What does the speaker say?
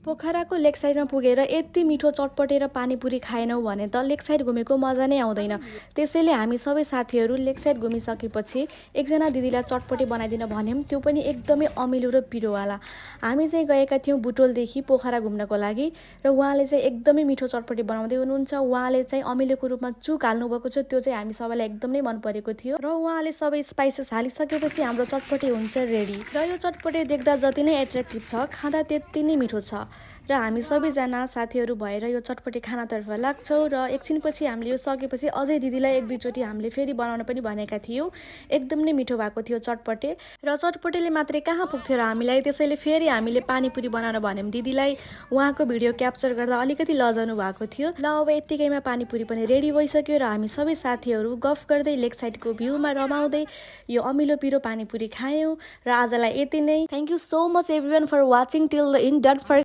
पोखराको लेक साइडमा पुगेर यति मिठो चटपटेर पानीपुरी खाएनौँ भने त लेक साइड घुमेको मजा नै आउँदैन। त्यसैले हामी सबै साथीहरू लेक साइड घुमिसकेपछि एकजना दिदीलाई चटपटे बनाइदिन भन्यौँ, त्यो पनि एकदमै अमिलो र पिरोवाला। हामी चाहिँ गएका थियौँ बुटोलदेखि पोखरा घुम्नको लागि र उहाँले चाहिँ एकदमै मिठो चटपटे बनाउँदै हुनुहुन्छ। उहाँले चाहिँ अमिलोको रूपमा चुक हाल्नुभएको छ, त्यो चाहिँ हामी सबैलाई एकदमै मन परेको थियो र उहाँले सबै स्पाइसेस हालिसकेपछि हाम्रो चटपटे हुन्छ रेडी। र यो चटपटे देख्दा जति नै एट्र्याक्टिभ छ, खाँदा त्यति नै मिठो छ र हामी सबैजना साथीहरू भएर यो चटपटे खानातर्फ लाग्छौँ। र एकछिनपछि हामीले यो सकेपछि अझै दिदीलाई एक दुईचोटि हामीले फेरि बनाउन पनि भनेका थियौँ। एकदम नै मिठो भएको थियो चटपटे, र चटपटेले मात्रै कहाँ पुग्थ्यो र हामीलाई, त्यसैले फेरि हामीले पानीपुरी बनाउन भन्यौँ दिदीलाई। उहाँको भिडियो क्याप्चर गर्दा अलिकति लजाउनु भएको थियो। ल अब यत्तिकैमा पानीपुरी पनि रेडी भइसक्यो र हामी सबै साथीहरू गफ गर्दै लेक साइडको भ्यूमा रमाउँदै यो अमिलो पिरो पानीपुरी खायौँ। र आजलाई यति नै। Thank you so much everyone for watching till the end. Don't